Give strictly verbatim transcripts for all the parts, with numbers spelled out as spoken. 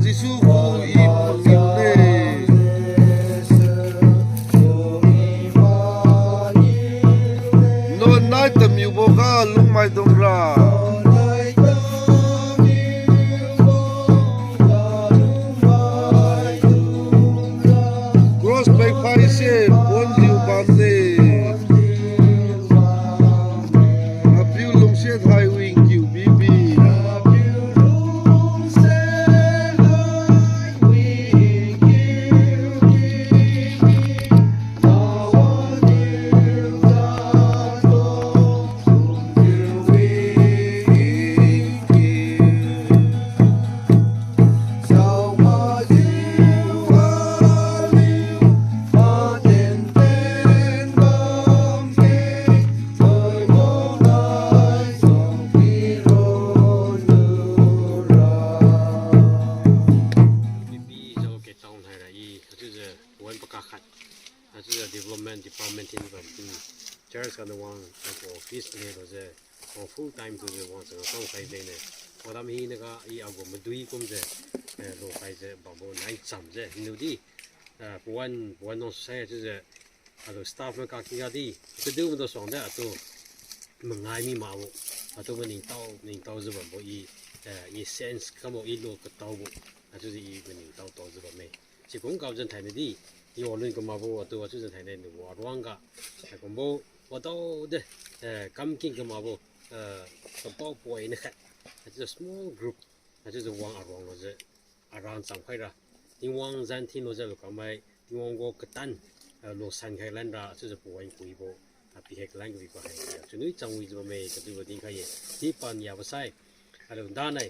Jesu gu i pangimne. Nonai tamiubo ga lungmaidung ra. Cross paikhai se ponjiu bamne. Apiu lungsiat hai wing kiu bibi. Nipi Zao K Town haira i, achiujiu wan pakakhat, achiujiu development department team bam tu, church ga na wang, agu office le lo jiu, wang full time tu jiu wang chang kam khai jeng ne. Wadam hinaga i agu madui kumjiu, eh, lukhaijiu bambo nai chamjiu niudi, eh, pawan pawan nung sai achiujiu, atu staff mai kakiga di, kadiu madu suangde atu mangai mi makbo, atu maningtao ningtaojiu bambo i, eh, i sense kambo i lo kataobo, achiujiu i maningtao taojiu bamme. Sikum kap zan thainai di, i walun kamakbo atu achiujiu thainai nugu aruang ga, eh, kumbo, wadaode, eh, kamking kamakbo, eh, kapao poi na khat, achiujiu small group, achiujiu wang aruang lojiu, arang cham khaira. Tingwang zan thin lojiu lu kamai, Tingwang gu katan, eh, lusan khai lanra, achiujiu pawan kuibo, ah, pikhai kalan kabi pa hai, chunwi changwijiu bamme, kadibo dinkhai ye. Di paniabo sai, alu danai,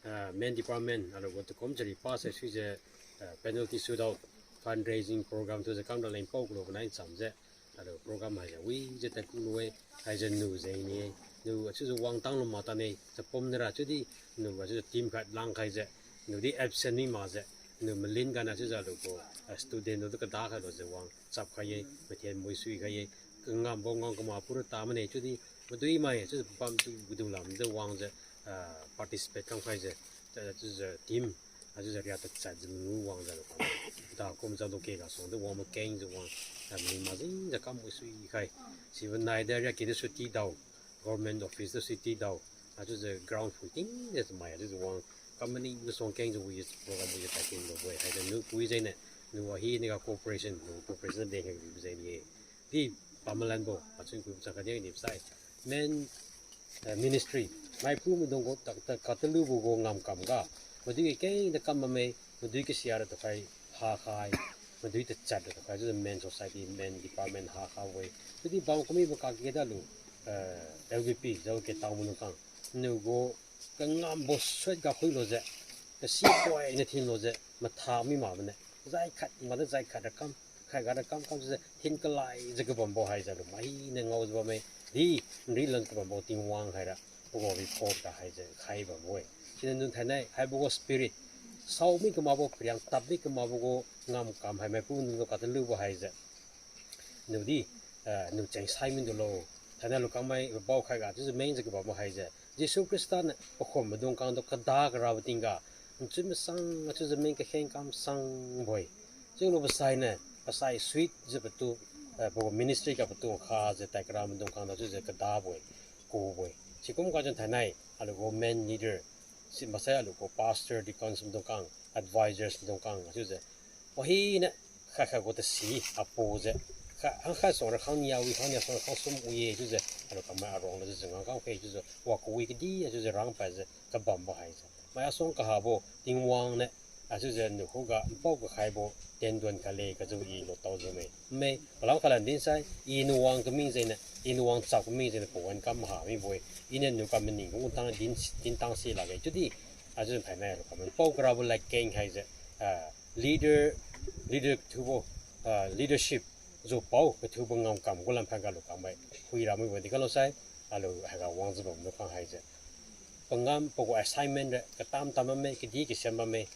ah, main department, alu gu tukum chari pa sai suijiu, ah, penalty shootout, fundraising program tujiu kamra leng pao kulo banai chamjiu, alu program haijiu wijiu tadku lu-e, haijiu nu jeng ni-e, nu achiujiu wangtang lu matane, chapum nara chiudi, nu achiujiu team khat langkhaijiu, nu di absent mi makjiu, nu malin gana chiujiu alu gu, ah, student tu kada khai lojiu wang chap khai ye, mathen mui sui khai ye, kangambo ngam kama pura ta mane chiudi, madui mai chiujiu pam tu gudu lamjiu wangjiu, ah, participate kam khaijiu, chiujiu team, achiujiu ria tachatjiu mangu wangjiu lu kam. Da kum jiu loke ga suangde wang makengjiu wang, ah, mi majingjiu kam mui sui khai. Sibo nai de ria kidi suti dao, government office tu suti dao, achiujiu ground phui tingjiu mai achiujiu wang kam maning suang kengjiu wi program wijiu tadkin lubo-e, haijiu nu pui jeng ne, nu ahi niga cooperation, nu cooperation deng khaibo jeng ni-e. Di pamalanbo, achun kui chang kadi ni sai. Main, eh, ministry, maipu maidung gu tak, tak, katalubo gu ngamkam ga, madui kengna kam bamme, madui kasiara tukhai hakhai, madui tachat ra tukhai, chiujiu main society, main department hakhai-e. Chiudi bam kamibo kaki dalu, eh, L V P, Zao K Town maidung khang, nu gu kangambo suat ga khui lojiu, kasi poina thin lojiu, matha mi mak bane. Jai khat, mada jai khat ra kam, khat ga ra kam, kam chiujiu thin kalaijiu kabambo haijiu lu mainiu ngaojiu bamme, di nrilan kabambo Tingwang haira, pagu report ga haijiu khai bambo-e. Siniu nung thainai, haibo gu spirit, saomi kamakbo, pariang tapmi kamakbo gu ngamkam hai maipu nung tu katalubo haijiu. Nu di, eh, nu cheng sai mi dulo. Thainai lu kangmai pao khai ga chiujiu mengjiu kabambo haijiu, Jesu Khrista niu pakhum maidung khang tu kada karabo tingga, nchun masang, achiujiu meng kakheng kam sangbo-e. Chiulubo sainiu, pasai suijiu patu, eh, pagu ministry ga patu khajiu tai kara maidung khang tu chiujiu kadabo-e, kubo-e. Sikum kajeng thainai, alu gu main leader, si maksai alu gu pastor, deacons maidung khang, advisors maidung khang, achiujiu wahina, khat khat gu tasi apujiu, khat, hang khat suang ra khang nia wi, khang nia suang ra khang sum wi-e chiujiu, alu kangmai aruang lo chiujiu ngang kam khe chiujiu, wa kawi kadi, achiujiu rangpadjiu kabambo haijiu. Mai asuang kahabo, Tingwang niu, achiujiu nu khuga npao kakhaibo, tienduan kale kajiu i lutaojiu me. Me, palam khalan dinsai, i nu wang kaming jengniu, i nu wang chap kaming jengniu pawan kam maha mibo-e. Iniu nu kam maning kung tang din, dintang si lakge. Chiudi, achiujiu thainai alu kangmai npao karabo ladkeng haijiu, ah, leader, leader kathubo, ah, leadership, jupao kathubo ngamkam gu lamphan ga alu kangmai phuira mibo di kalo sai, alu haiga wangjiu bam maidung khang haijiu. Pangam pagu assignment ra katam tam bamme, kadi kasiam bamme,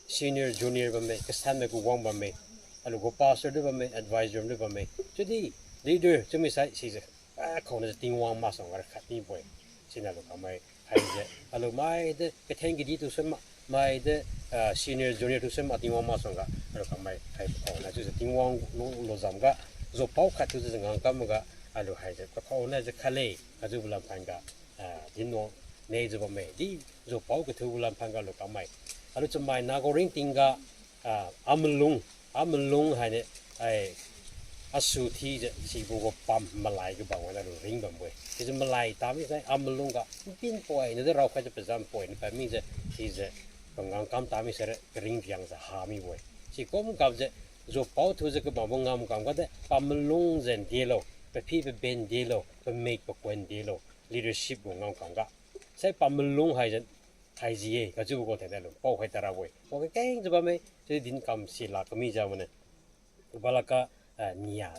senior, junior bamme, kasanmai gu wang bamme, alu gu pastor di bamme, advisor di bamme. Chiudi leader chiumi sai sijiu, ah, khaoniu Tingwang masuang ga ra khat mibo-e. Siniu alu kangmai haijiu, alu maidi katheng kadi tu sun ma, Maidi, ah, senior, junior thiusai ma Tingwang masuangga aliu kangmai hai pakhao na chiujiu Tingwang lu, luzamga, zopao khat thiujiu ngangkam ga, aliu haijiu pakhao na jiu khatle kajiubo lamphan ga, ah, dinwang nejiu bamme di, zopao kathiubo lamphan ga aliu kangmai. Aliu chamai Naga ringting ga, ah, amalung, amalung haini, ai, asu thiujiu sibo gu pam malai kabang wan aliu ring bambo-e. Chiujiu malai tami sai amalung ga npin poi, nadi raokhaijiu pazan poi, npad mijiu chiujiu pangangkam tami saira karing riangjiu ha mibo-e. Sikum gapjiu, zopao thiujiu kabambo ngamkam gadi, pamalungjiu ndelo, paphi paben ndelo, pamik pakuan ndelo, leadership gu ngamkam ga. Sai pamalung haijiu, haiji-e, kachiubo gu thainai lu, paokhai tarabo-e. Pao kakengjiu bamme, chiudi dinkam sila kamijiu mane. Balaka, ah, nia,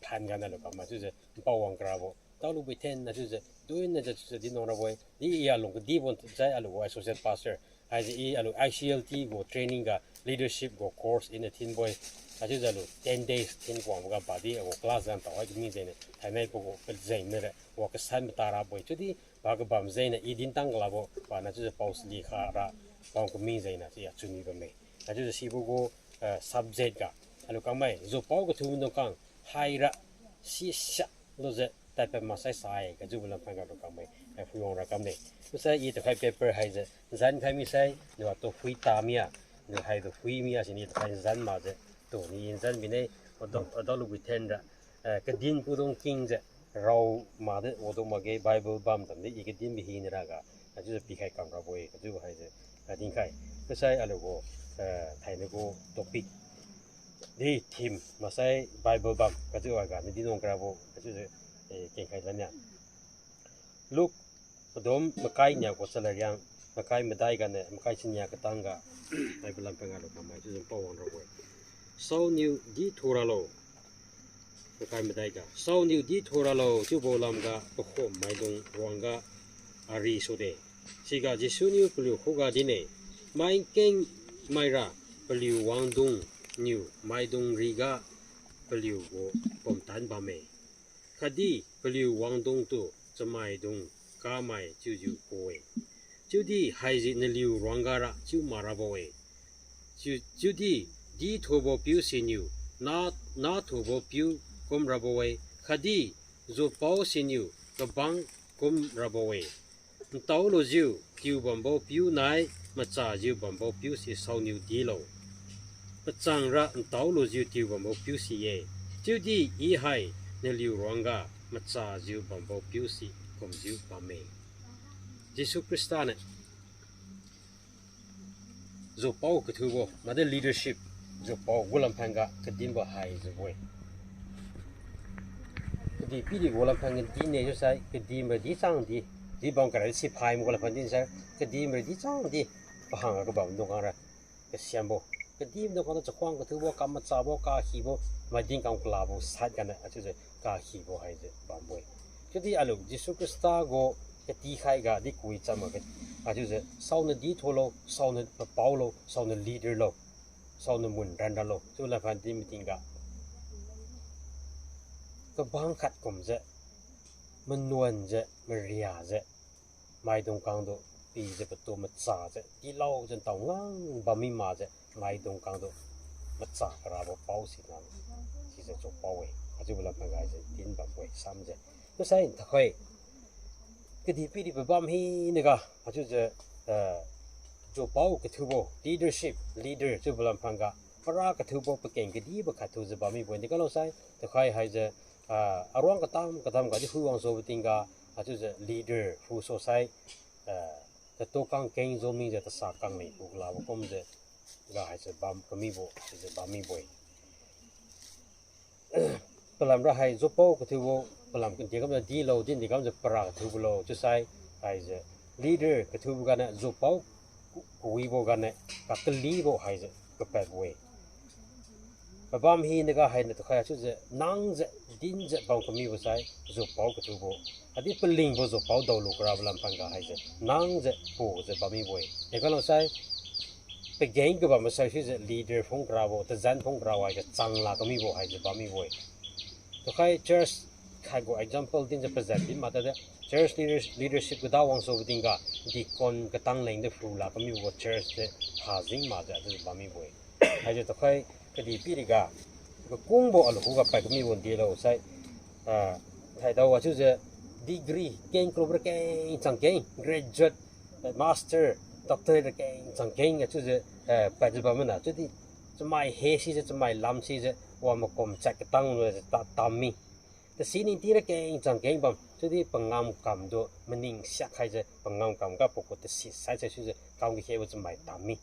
phan ga nalo kama chiujiu, npao wang karabo. Taolu buithen na chiujiu, duin na chiujiu dinwang rabo-e. Di i alung kadibo sai aliu gu associate pastor. Haisi i aliu I C L T gu training ga leadership gu course iniu thinbo-e. Haichiujiu aliu ten days thin kuangga padi agu class jang tao hai kami jengniu thainai pagu pajeng nara wa kasan mata rabo-e. Chiudi pa kabam jengniu i dintang kalabo pana chiujiu pao sili kha ra pao kami jengniu chiujiu chunwi bamme. Haichiujiu sibo gu, eh, subject ga aliu kangmai zopao kathiu maidung khang haira sisa lujiu tadpad maksai sai kajiubo lamphan ga aliu kangmai, eh, phuiwang ra kamne. Chiusai i tuhoi paper haijiu zan khai misai, niu atu phui tamia, niu haitu phui mia sini tuhoi zan makjiu, tuni zan bine, ado, adaolu buithen ra, eh, kadin pudung kingjiu, rao makdi wadu makge Bible bam tamdi i kadin bi hina raga, achiujiu pikhai kam rabo-e, kachiubo haijiu, ah, dinkhai. Chiusai aliu gu, eh, thainai gu topic di theme maksai Bible bam kachiu haiga nadi nung karabo kachiujiu, eh, kengkhai lania. Luke padum makai nia gu chalariang, makai madai ganiu makai chania katang ga, Bible lam pangalo kamai chiujiu pao wang rabo-e. Saoniu dithu ralo. Makai madai ga, saoniu dithu ralo chiubo lamga pakhommaidung ruangga ari sude. Siga Jesu niu paliu khuga dinne, maikeng maira paliu wangdung niu maidung riga paliu gu pumtan bamme. Khatdi paliu wangdung tu chamaidung kamai chiujiu ku-e. Chiudi haise naliu ruangga ra chiu mak rabo-e. Chiu, chiudi dithubo piu siniu na, nathubo piu kum rabo-e, khatdi zupao siniu kabang kum rabo-e. Ntao lujiu tiubambo piu nai machajiu bambo piu si saoniu dilo. Pachangra ntao lujiu tiubambo piu si-e. Chiudi i hai naliu ruangga machajiu bambo piu si kumjiu bamme. Jesu Khrista niu zupao kathubo, made leadership, zupao gu lamphang ga kadinbo haijiubo-e. Kadihpiri gu lamphang ga dinne chiusai, kadihmai dichangdi, dibang karai siphai mai gu lamphang dinsai, kadihmai dichangdi, pahang ga kabamdung khangra kasiambo. Kadihmai dung khang tu chakhuang kathubo, kamachabo, kakhibo, maidin kam kalabo sat ganiu, achiujiu kakhibo haijiu bambo-e. Chiudi aliu Jesu Khrista gu katikhai ga di kui cham makge, achiujiu saoniu dithulo, saoniu papaolo, saoniu leader lo, saoniu mun ranralo, chiu lamphang di mating ga kabang khat kumjiu, manuanjiu, mariajiu, maidung khang tu pijiu patu machajiu, tilaojiu ntao ngang bammi makjiu, maidung khang tu macha karabo pao sina, sijiu zupao-e, achiubo lamphang ga haijiu din bambo-e, samjiu. Chiusai takhoi, kadihpiri pabam hinaga, achiujiu, eh, zupao kathubo, leadership, leader, chiubo lamphang ga, para kathubo pakeng kadibo khat thujiu bammibo-e, di kalo sai, takhoi haijiu, ah, aruang katam katam ga di phuiwang subo tingga, achiujiu leader phuso sai, ah, tatu kang keng zo mijiu tasa kang leng phu kalabo kumjiu, ga haijiu bam kamibo, haijiu bammibo-e. Palamra hai zupao kathubo, palam kadi kamjiu dilo, din di kamjiu para kathubo lo, chiusai, haijiu leader kathubo ganiu zupao ku, kawibo ganiu, kakalibo haijiu kapadbo-e. Pabam hinaga hainiu takhoi achiujiu, nangjiu, dinjiu bam kamibo sai, zupao kathubo. Khatdi palingbo zupao daolu karabo lamphang ga haijiu, nangjiu, pujiu bammibo-e. Di kalo sai, pageng kabambo sai sijiu leader phung karabo, tazan phung karabo haijiu chang lak kamibo haijiu bammibo-e. Takhoi church Haigu example dinjiu pazan din mak tade, church leaders, leadership kada wangsubo tingga, deacon katang lengde phu lak kamibo church de phajing makjiu chiujiu bammibo-e. Haijiu tukhai kadihpiriga, kakungbo alu khuga pad kamibo delo sai, ah, thaidao achiujiu degree keng kulubo ra keng chang keng, graduate, eh, master, doctorate ra keng chang keng achiujiu, eh, padjiu bam mana. Chiudi chamai he sijiu, chamai lam sijiu, wa makum chat katang lujiu ta, tammi. Tasi ningting ra keng chang keng bam, chiudi pangam kamtu maning siak khaijiu, pangam kam ga pagu tasi sai sai chiujiu kam kakhebo chamai tammi.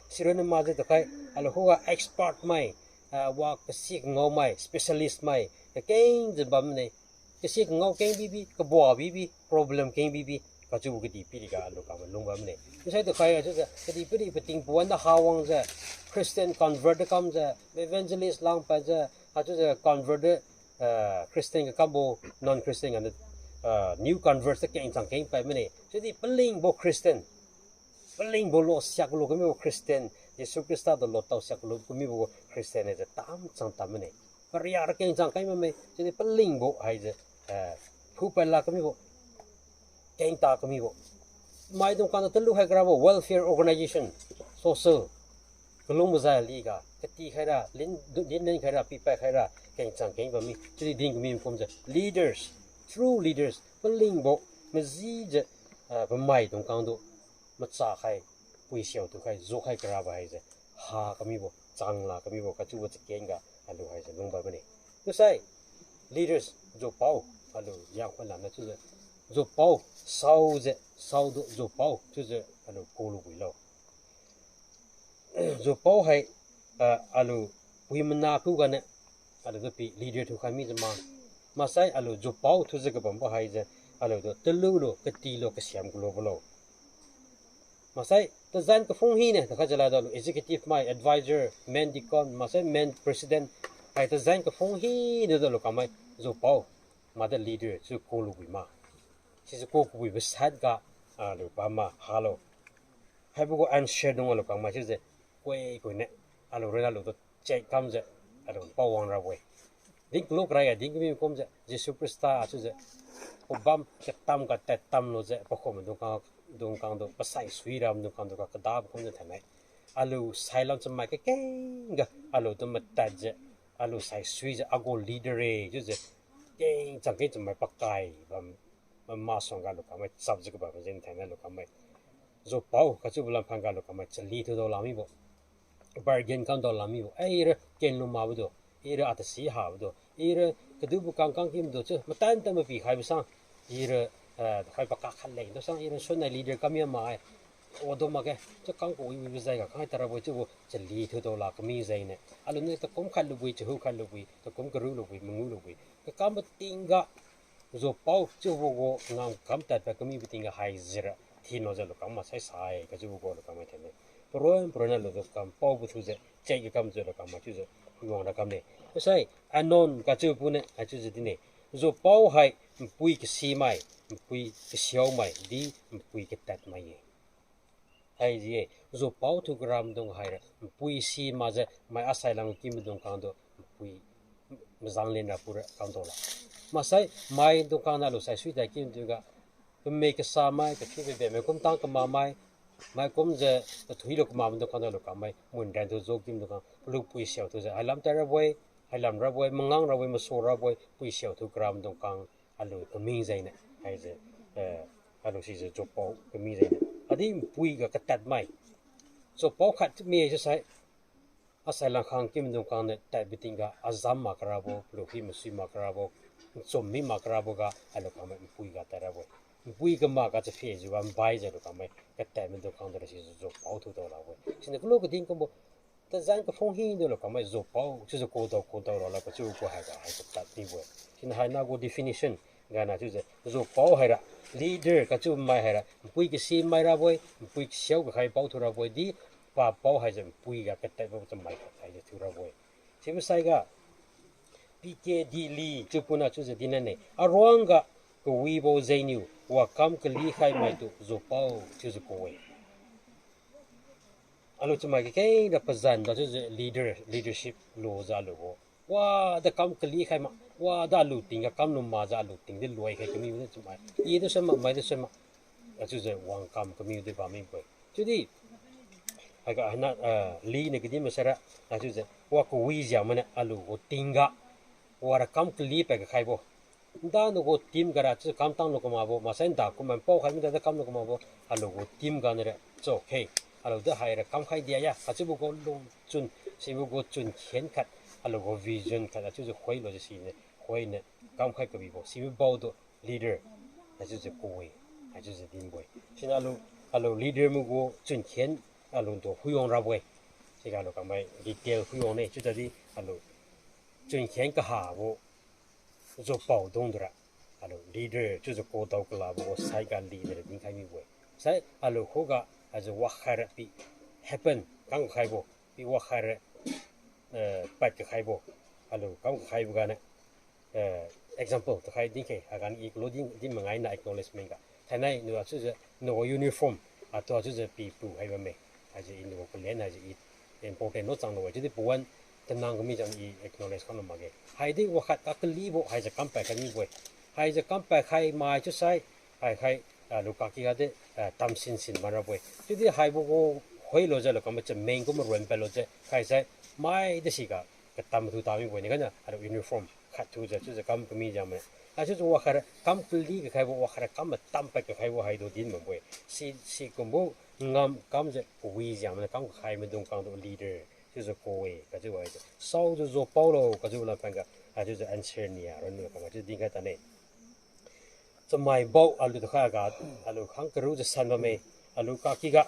Sironna makjiu tukhai, alu khuga expert mai, ah, wa kasi kangao mai, specialist mai, kakengjiu bammane. Kasi kangao keng bibi, kabua bibi, problem keng bibi, kachiubo kadihpiriga alu kam lung bammane. Chiusai tukhai achiujiu kadihpiri pating puanda hawangjiu, Christian convert kamjiu, evangelist langpadjiu, achiujiu convert, eh, Christian ga kambo, non-Christian ganiu, eh, new convert sa keng chang keng pad mane. Chiudi palingbo Christian, palingbo lo siaklo kamibo Christian, Jesu Khrista tu lo tao siaklo kamibo Christian haise tam chang tam mane. Paria ra keng chang kai mame, chiudi palingbo haise, eh, phupadla kamibo, kengta kamibo. Maidung khangtu talu hai karabo welfare organization, social, kalung mazai aliga kati khaira, lin, lin len khaira, pipad khaira, keng chang keng bammi, chiudi din kami kumjiu leaders, true leaders, palingbo, majijiu, ah, pamaidung khangtu macha khai, pui siao tu khai, jo khai karabo haise, ha kamibo, changla kamibo, kachiubo chakenga, alu haise lungba mane. Chiusai, leaders, jopao, alu yang khuan lamna chiujiu, jopao, saojiu, saotu jopao chiujiu alu kulubuilo. Jopao hai, ah, alu pui mana khuganiu, alu tu pi leader thukhai mijiu ma. Maksai alu jopao thiujiu kabambo haise, alu tu talulo, katilo, kasiam kalubolo. Maksai tazan kaphung hiniu, takhai jala tu alu executive mai, advisor, main deacon, maksai main president, hai tazan kaphung hiniu tu alu kammai, jopao, mother leader chiu kulubi ma. Sijiu ku kabuibo sat ga, alu bamma halo. Haibo gu answerdung alu kangmai chiujiu, koi koiniu, alu ronna alu tu check kamjiu, alu pawang rabo-e. Din kalu karai ga din kami kumjiu, Jesu Khrista chiujiu, pabam katam ga tad tamlujiu, pakhomdung khang, dung khangtu, pasai suira maidung khangtu ga kadabo kumjiu thainai. Alu sailam chamai kakeng ga, alu tu matadjiu, alu sai suijiu, agu leader-e chiujiu, keng chang keng chamai pakai bam, mama suangga alu kangmai chapjiu kabam jeng thainai alu kangmai. Jopao kachiubo lamphang ga alu kangmai chali thiudao lak mibo. Bargain kamdao lak mibo. Ai, ira kenlu makbo du. Ira atasi habo du. Ira kadibo kang kang kimdu chiu matan ta mapikhaibo sang. Ira, eh, khai pakak khat leng du sang. Ira sunnai leader kamia ma-e. Wado makge. Chiu kang kawibo jaiga kang hai tarabo chiubo chali thiudao lak kami jaine. Aluniu takum khat lubui, chahu khat lubui, takum karu lubui, mangu lubui. Kakambo tingga jopao chiubo gu ngamkam tadpad kamibo tingga haijira thinlujiu alu kangmai sai sai kachiubo gu alu kangmai thainai. Paronna paronna alu tu kampaobo thiujiu, chek ga kamjiu alu kangmai chiujiu, luang ra kamne. Chiusai, Anon kachiu puniu, haichiujiu dinne. Jopao hai, npui kasimai, npui kasiaomai, di npui katadmai-e. Haiji-e, jopao thiu karamaidung haira, npui simakjiu, mai asailam kimaidung khangtu, npui mazang lenra pura kamdao la. Maksai, maidung khangna alu sai suitad kimaidung ga, pame kasamai, kathi pabe mai kumtang kamakmai, mai kumjiu, kathuilu kamakmaidung khangna alu kangmai, munran thiu jo kimaidung khang, palu pui siao thiujiu, hailam tad rabo-e, hailam rabo-e, mangang rabo-e, maso rabo-e, pui siao thiu karamaidung khang, alu kaming jaine, haiji, eh, alu sijiu jopao kaming jaine. Adi npui ga katadmai. Jopao khat mi chiusai, asailam khang kimaidung khangniu tadbo tingga azam mak karabo, palu hi masui mak karabo, nchum mi mak karabo ga, alu kangmai npui ga tad rabo-e. Npui kamak ga chaphejiu ga nbaijiu alu kangmai katadmaidung khangtu ra sijiu jopao thiudao rabo-e. Siniu kalu kadin kumbo, tazan kaphung hiniu alu kangmai jopao chiujiu kudao kudao ralo kachiu gu haiga hai katad mibo-e. Siniu haina gu definition gana chiujiu, jopao haira, leader kachiumai haira, npui kasimai rabo-e, npui kasiao kakhai pao thiu rabo-e di, papao haiji npui ga katadbo chamai khat haiji thiu rabo-e. Sibo saiga, P K D Lee chiu puna chiujiu dinane, aruangga kawibo jengniu wakam kalikhai maitu jopao chiujiu ku-e. Alu chamai kakeng ra pazan ga chiujiu leader, leadership lujiu alu gu Wada kam kali khai ma, wada alu tingga kam lu makjiu alu tingdi loi khai kamiu di chamai. I di sui ma, mai di sui ma. Achiujiu wang kam kamiu di bammibo-e. Chiudi, haiga haina, ah, liniu kadin masaira, achiujiu wa kawijiu maniu alu gu tingga wara kam kali pad kakhaibo. Nda nagu team gara chiu kam tanglu kamakbo, maksai nda kumman paokhai mida di kam lu kamakbo, alu gu team ganiura, it's okay. Alu di haira kamkhai diya, kachiubo gu lungchun, sibo gu chun khen khat, alu gu vision khat, achiujiu khoilujiu siniu, khoiniu, kamkhai kabibo, sibo baotu leader, achiujiu ku-e, achiujiu dinbo-e. Siniu alu, alu leader mai gu chun khen, alu tu phuiwang rabo-e. Siga alu kamai detail phuiwang ne, chiutadi alu chun khen kahabo, jupao dungdura, alu leader chiujiu kudao kalabo gu saiga leader dinkhai mibo-e. Sai alu khuga, ajiu wakhaira pi happen kam kakhaibo, pi wakhaira, eh, pad kakhaibo, alu kam kakhaibo ganiu, eh, example tukhai dinkhai, aganiu i kalu din, din mangaina acknowledgement ga. Thainai niu achiujiu, niu uniform, atu achiujiu pipu hai bamme. Haijiu iniu kalen haijiu i important lo changlu-e, chiudi pawan tanang kami jang i acknowledge kamlu makge. Haidi wakhat kakalibo haijiu kam pad khai mibo-e. Haijiu kam pad khai mai chiusai, hai khai, ah, alu kaki gadi, ah, tamsin sin bam rabo-e. Chiudi haibo gu khoilujiu alu kamai chameng kum maruan padlujiu khaisai, maidi siga katam thu tamibo-e ni kaniu alu uniform khat thujiu chiujiu kam kami jang mai. Achiujiu wakhaira kam kali kakhaibo, wakhaira kam matam pad kakhaibo haitu din bambo-e. Si, sikumbo ngam kamjiu kawijiu maniu kam kakhai maidung khangtu leader chiujiu ku-e, kachiubo haijiu saojiu jupao lo, kachiubo lampan ga, achiujiu answer nia ronna kang chiujiu dinkhai tane. Chamai bao alu tukhaiga, alu khang karujiu san bamme, alu kaki ga,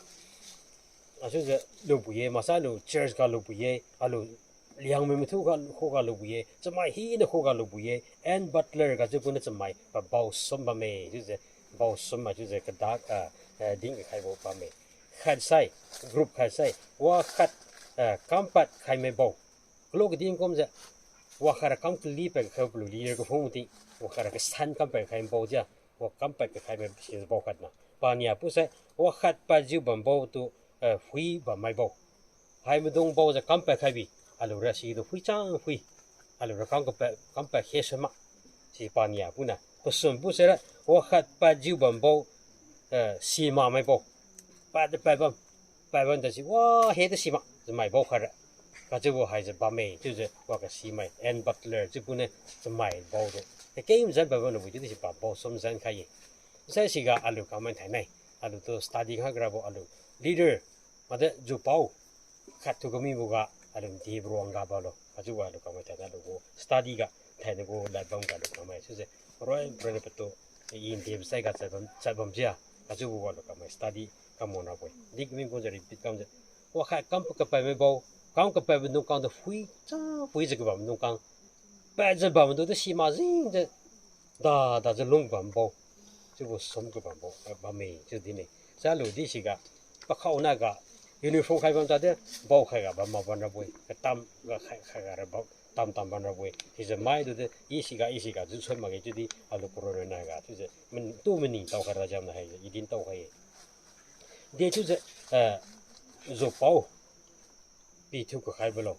achiujiu lubo-e, maksai alu church ga lubo-e, alu Liangmai mathiu ga khuga lubo-e, chamai hina khuga lubo-e, Ann Butler ga chiubo niu chamai pabao sum bamme, chiujiu bao sum mai chiujiu kada, ah, eh, din kakhaibo bamme. Khatsai, group khatsai, wakhat, eh, kam pad khaimai bao. Kalu kadin kumjiu, wakhaira kam kali pad kakhai palu leader kaphung ting, wakhaira kasan kam pad khai bao jiu, wa kam pad kakhaimai si bao khatna. Pania pusai, wakhat padjiu bambo tu, eh, phui bammai bao. Hai maidung baojiu kam pad khaibi, alura situ phui chang phui. Alura kam kapad, kam pad khe sui ma. Si pania puna. Pasum pusaira, wakhat padjiu bambo, eh, simakmai bao. Pad pad bam, pad bam tasi, wa, he tasi ma, chamai bao khaira. Kachiubo haijiu bamme, chiujiu wa kasimai, Ann Butler chiubo niu chamai baotu. Kakeng mazan pad bambo chiudi si pa bao sum zan khai-e. Sai siga alu kamai thainai, alutu study kha karabo alu leader, made jupao, khat thu kamibo ga, alu ndibo ruangga bamlo. Kachiubo alu kamai thainai alu gu study ga, thainai gu ladbam ga alu kamai chiujiu, roi roi patu, i ndibo saiga chat bam, chat bam jia, kachiubo ga alu kamai study kam wan rabo-e. Di kami kumjiu repeat kamjiu. Wakhat kam kapadmai bao, kam kapadbo dung khangtu phui cha, phuijiu kabam dung khang. Padjiu bambo tu simak jengjiu, da, dajiu lung bambo. Chiubo sum kabambo, eh, bamme, chiu dinne. Sai alu di siga, pakhaona ga, uniform khai bam tadi, bao khaiga bam ma bam rabo-e, katam ga khai, khaiga ra bao, tam tam bam rabo-e. Sijiu maitu di, i siga, i siga, jiu sui makge chiudi, alu paron ronna ga, chiujiu, man, tu maningtao khaira jamna haijiu, i dintao khai-e. Di chiujiu, eh, jupao, pithiu kakhaibo lo.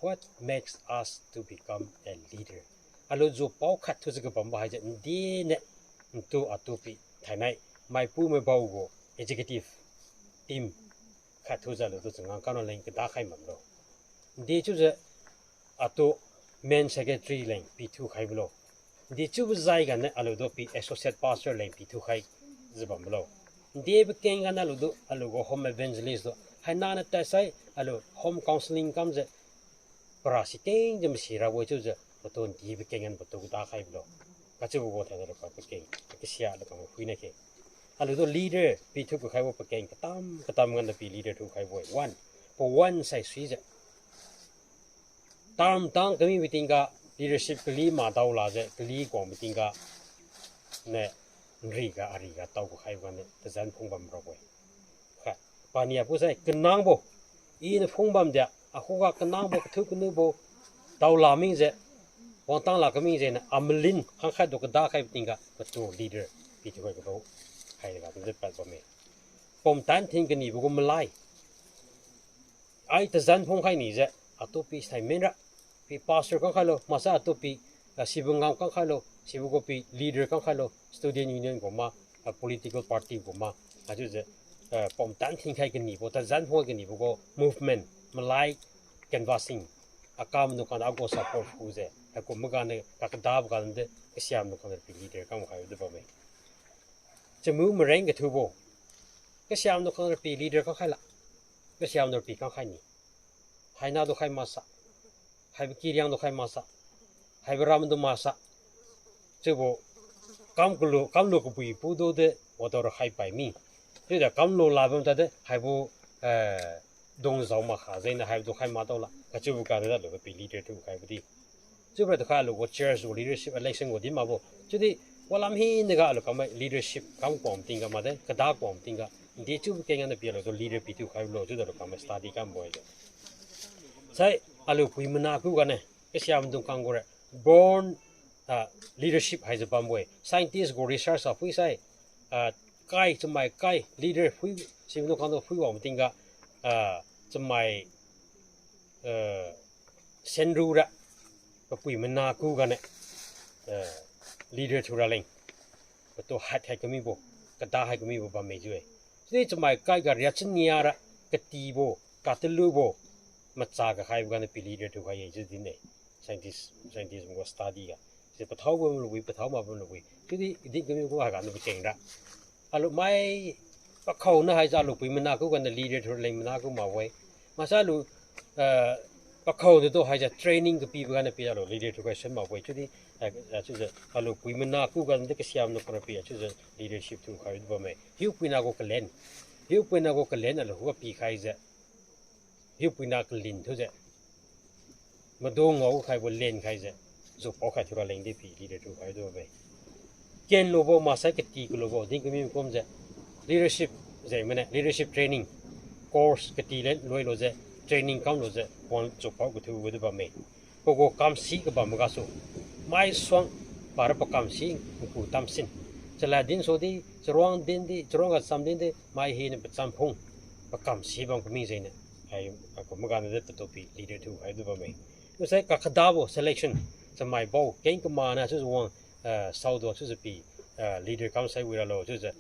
What makes us to become a leader? Alu jupao khat thujiu kabambo haijiu, ndi niu, ntu atu pi, thainai, maipu maibao gu, executive team, khat thujiu alutu changam kamlo leng kada khai bamlo. Ndi chiujiu, atu main secretary leng pithiu khaibo lo. Ndi chiubo jai ganiu alutu pi associate pastor leng pithiu khaijiu bambo lo. Ndi pakeng ganiu alutu, alu gu home evangelist tu. Hainaniu tadsai, alu home counselling kamjiu. Para sikengjiu masi rabo-e chiujiu, patu ndi pakeng ganiu patu kada khaibo lo. Kachiubo gu thainai alu pa pakeng, kasia alu kamai phuina khe. Alutu leader, pithiu kakhaibo pakeng, katam, katam ganiu pi leader thiu khaibo-e. One, pawan sai suijiu. Tamtang kamibo tingga, leadership kali madao lakjiu, kali kuangbo tingga, ne, nriga, ariga, tao kakhaibo ganiu, tazan phung bam rabo-e. Kha, pania pusai, kanangbo, iniu phung bamdi, akhuga kanangbo, kathiu kanubo, daola mingjiu, wangtang lak kamingjiu niu, amalin, khangkhat tu kada khaibo tingga, patu leader, pithiu khai kabo, haiga, tadi pad bamme. Pumtan thin kanibo gu malai. Ai tazan phungkhai nijiu, atupi sai menra, pi pastor kangkhailo, maksai atupi, ah, sibo ngam kangkhailo, sibo gu pi leader kangkhailo, student union gu ma, ah, political party gu ma, achiujiu, ah, pumtan thinkhai kanibo, tazan phungkhai kanibo gu movement, malai canvassing, akam maidung khang agu support khujiu, haikum maganiu, kakadabo ganiu, kasiamaidung khang pi leader kamkhai di bamme. Chamu mareng kathubo, kasiamaidung khang pi leader kangkhaila, kasiamaidung pi kangkhai ni. Haina tu khai maksa, haibo kiriang tu khai maksa, haibo ram tu maksa. Chiubo kam kalu, kamlu kabui pudu de, wadaora khai pai mi. Chiudi kamlu lad bam tade, haibo, eh, dung zao makha jengniu haibo tu khai mak daola. Kachiubo ganiu alu pi leader thiukhaibo di. Chiubora tu khai alu gu church gu leadership election gu din makbo. Chiudi walam hinaga alu kamai leadership kam kuang tingga made, kada kuang tingga. Dechiubo kengga niu pi alu tu leader pi thiukhaibo lo, chiudi alu kamai study kambo-e. Sai, alu pui mana khuganiu, kasiamaidung khang gu ra, born, ah, leadership haijiu bambo-e. Scientist gu research a phuisai, ah, kai, chamai kai, leader phui, simaidung khang tu phui wang tingga, ah, chamai, eh, senru ra, papui mana khuganiu, eh, leader thiu raleng, patu hat hai kamibo, kada hai kamibo bamme chiu-e. Chiudi chamai kai ga ria chania ra, katibo, katalubo, macha kakhaibo ganiu pi leader thiukhai-e chiu din-e. Scientist, scientist gu study ga. Chiu pathaobo lubui, pathao makbo lubui. Chiudi din kami gu haiga niu pakeng ra. Alu mai pakhao niu haijiu alu pui mana khuganiu leader thiu raleng mana khu makbo-e. Maksai alu, eh, pakhao niu tu haijiu training kapibo ganiu pi alu leader thiukhai sun makbo-e. Chiudi, eh, eh, chiujiu alu pui mana khuganiu di kasiamaidung khang ra pi, chiujiu leadership thiukhai di bamme. Hiupuina gu kalen. Hiupuina gu kalen alu khuga pikhaijiu. Hiupuina kalin thiujiu. Madu ngao khaibo len khaijiu. Jupao khai thiu raleng di pi leader thiukhai di bamme. Kenlubo maksai kati kalubo din kami kumjiu. Leadership jengmane, leadership training course kati len loilujiu, training kamlujiu, wang jupao kathiu di bamme. Pagu kamsi kabam magasu, maisuang para pakamsi nku tamsin. Chalad dinsu di, charuang din di, charuang ga cham din di, mai hiniu pacham phung, pakamsi bam kami jengniu. Hai, haikum maganiu di patu pi leader thiukhai di bamme. Chiusai kakadabo selection, chamai bao keng kamaniu chiujiu wang, ah, saodu chiujiu pi, ah, leader kamsai wi ralo chiujiu,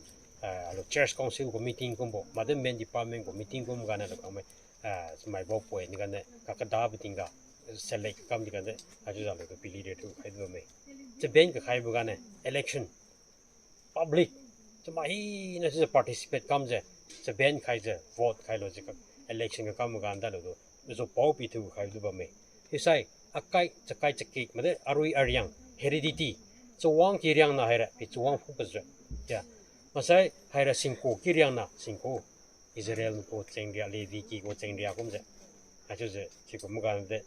ah, alu church council gu meeting kumbo, made main department gu meeting kum ganiu alu kamai, ah, chamai bao poi ni ganiu kakadabo tingga, select kam di ganiu, achiujiu alu pi leader thiukhai di bamme. Chaben kakhaibo ganiu election, public, chamai hina chiujiu participate kamjiu, chaben khaijiu vote khailujiu election kakam maganiu alu tu jupao pi thiukhai di bamme. Chiusai akai chakai chakik made arui ariang heredity, chawang kiriangna haira pi chawang phung pajiu, ya, maksai haira singku kiriangna singku, Israel gu chengria, Levi ki gu chengria kumjiu. Haichiujiu sikum maganiu di,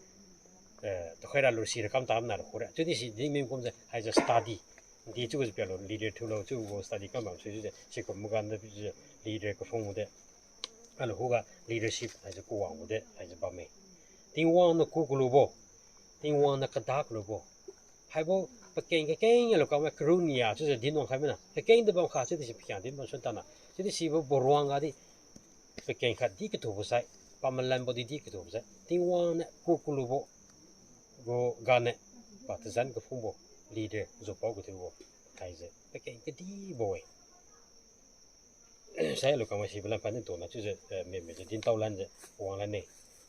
eh, tukhaira lu sira kamtamna lu khura. Chiudi si din mi kumjiu haijiu study. Dechiujiu pi alu leader thiulo chiubo study kam bam suijiu sikum maganiu di leader kaphung di, alu khuga leadership haijiu kawang di haijiu bamme. Tingwang niu ku kalubo, Tingwang niu kada kalubo. Haibo pakeng kakeng alu kamai karu nia chiujiu din wang khai mana. Kakeng di bam kha chiudi si pakeng din bam suntana. Chiudi sibo boruang gadi pakeng khat di kathubo sai, pamalanbo di di kathubo sai, Tingwang niu ku kalubo gu ganiu, pa tazan kaphungbo leader jupao kathiubo haijiu pakeng kadibo-e. Sai alu kamai sibo lam phan din tona chiujiu, eh, meme jiu din tao lanjiu wang lanne.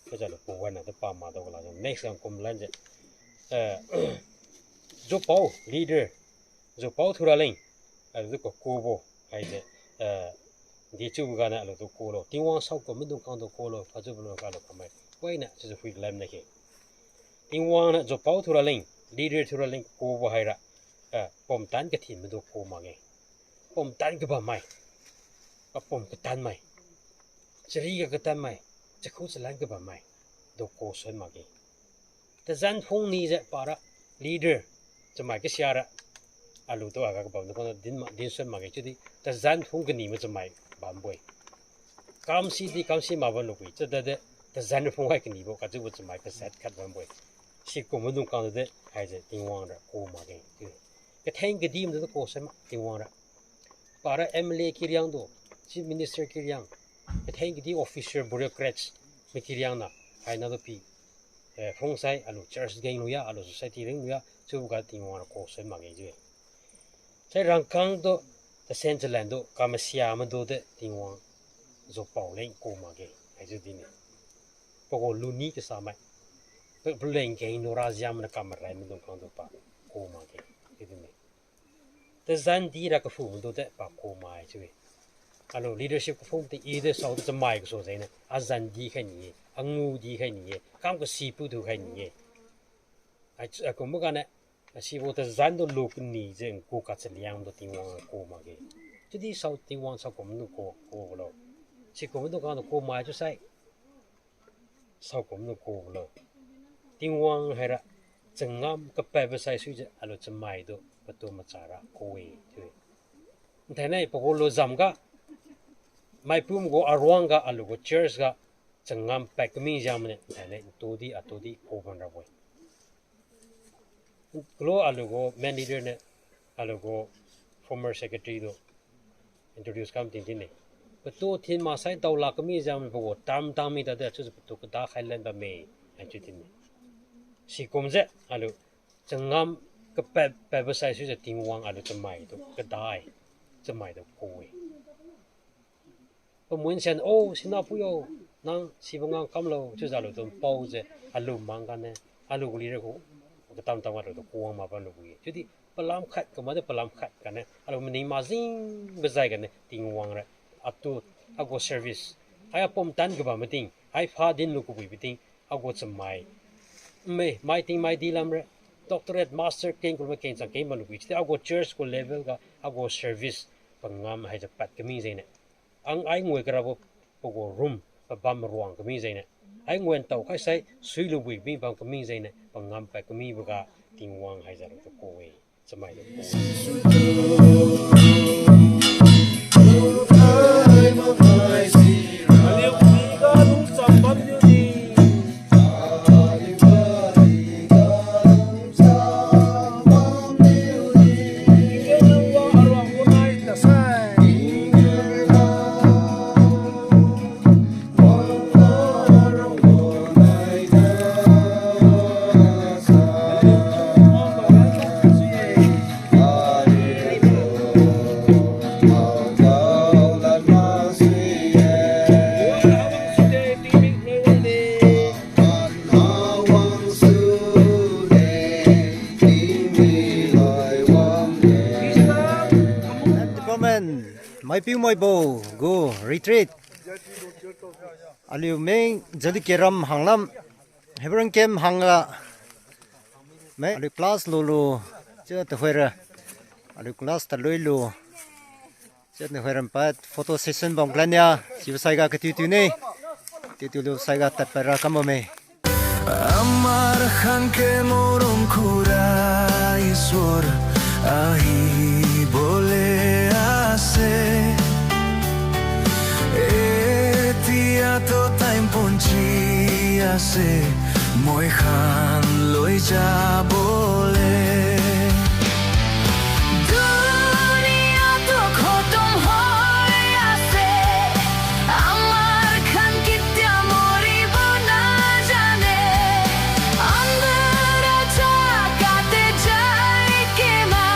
Kajiu alu pawan na tu pama dao lak next yang kum lanjiu, eh, jupao leader, jupao thiu raleng, alu tu kakubo haijiu, eh, dechiubo ganiu alu tu kulo, Tingwang saokum maidung khang tu kulo kajiubo lu ga alu kamai poiniu chiujiu phui lam na khe. Tingwang niu jupao thiu raleng, leader thiu raleng kubo haira, eh, pumtan kathin maidu ku makge. Pumtan kabammai, papum katanmai, chari ga katanmai, chakhu chalan kabammai, du ku sun makge. Tazan phung nijiu para leader, chamai kasiara, alu tu aga kabam tu khang din ma, din sun makge chiudi tazan phung kani ma chamai bambo-e. Kamsi di kamsi mak bam lubui chiuda de, tazan phung hai kanibo kajiubo chamai kazat khat bambo-e. Sikum maidung khang di haijiu Tingwang ra ku makge. Katheng kadi maidu ku sai ma Tingwang ra. Para M L A kiriang du, Chief Minister kiriang, katheng kadi officer, bureaucrats mai kiriang na, haina tu pi Eh, phung sai, alu church geng luya, alu society ring luya, chiuboga Tingwang ra kosui makge chiu-e. Sai rangkang tu, tasen chalan tu, kamasia madu de Tingwang, zupao leng ku makge, haichiu dinne. Pagu luni kasamai. Pa, paleng geng lu rajiam na kamarai maidung khang tu pa, ku makge, chiu dinne. Tazan di ra kaphum du de pa ku mai chiu-e. Alu leadership kaphum ti i de sao tu chamai kaso jengniu. Azan di khai ni-e, angu di khai ni-e, kam kasi pu tu khai ni-e. Ai, akum ga ne, asibo tazan tu lu kani jeng ku kachaliang tu Tingwang ku makge. Chiudi sao Tingwang sao kumdu ku, ku lo. Sikumdu khang tu ku mai chiu sai. Saokumlu kulo. Tingwang haira changam kapatbo saisuijiu alu chamai tu patu machara ku-e chiu-e. Nthainai pagu lujam ga, maipum gu aruang ga alu gu church ga changam pad kami jiang mane nthainai ntudi atudi ku bam rabo-e. Kalo alu gu main leader niu, alu gu former secretary tu introduce kam ting din-e. Patu thin maksai daolak kami jiang mane pagu tam tang mi tade chiujiu patu kada khai lan bamme, haichiu din-e. Sikumjiu alu changam kapad, padbo saisuijiu Tingwang alu chamai tu kada-e, chamai tu ku-e. Pamun sian, "O, sinapui yo, nang sibo ngang kamlo," chiujiu alu tu paojiu, alu mang ganiu, alu gu leader gu katam tam alu tu kuwang ma bam lubo-e. Chiudi palam khat kamade palam khat ganiu, alu maning majing bajai ganiu, Tingwang ra, atu, agu service, hai apum tan kabam mating, hai pha dinlu kabui mating, agu chamai, me, mai ting mai di lamra, doctorate, master keng kulumai keng chang keng bam lubo-e. Chiudi agu church gu level ga, agu service, pangam haijiu pad kami jengniu. Ang ai ngui karabo pagu room, pabam ruang kami jengniu. Ai ngui ntao khai sai, sui lubo-e mi bam kami jengniu, pangam pad kamiboga, Tingwang haijiu alu tu ku-e. Chamai tu ku. Department, Maipiu Maibo gu retreat. Aliu meng Jadikeram Hanglam, Hebron Camp hangga. Mai aliu class lulu, chiu tuhoira. Aliu class talui lu. Chiu tuhoira pad photo session bam kalania, sibo saiga katiu tiu ne. Tiu tiu lu saiga tadpadra kam bamme. Amar khan ke morom khura Iswar ahi bole ase. Etia to time ponchi ase, moi khan loi jabo le. Duniya to khotom hoi ase, amar khan ketia moribo najane. Andhera jagah te jai kena,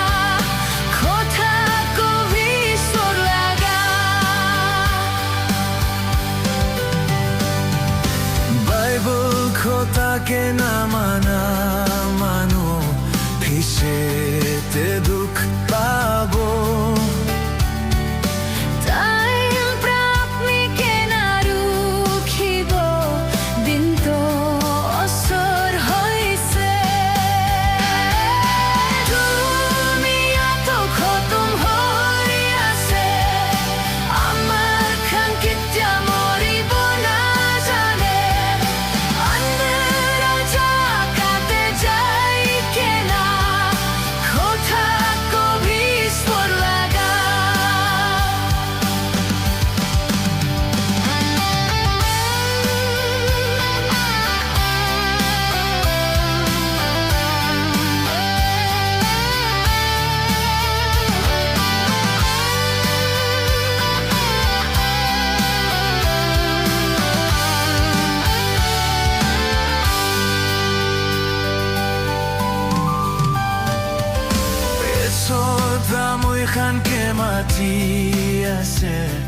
khotha ko Iswar laga. Bible khotha kena mana manu, phise te dukh pabo. Time prap mi kena rukhibo, din to asor hoise. Duniya to khotom hoi ase, amar khan ketia moribo najane. Andhera jagah te jai kena, khotha Chiujiu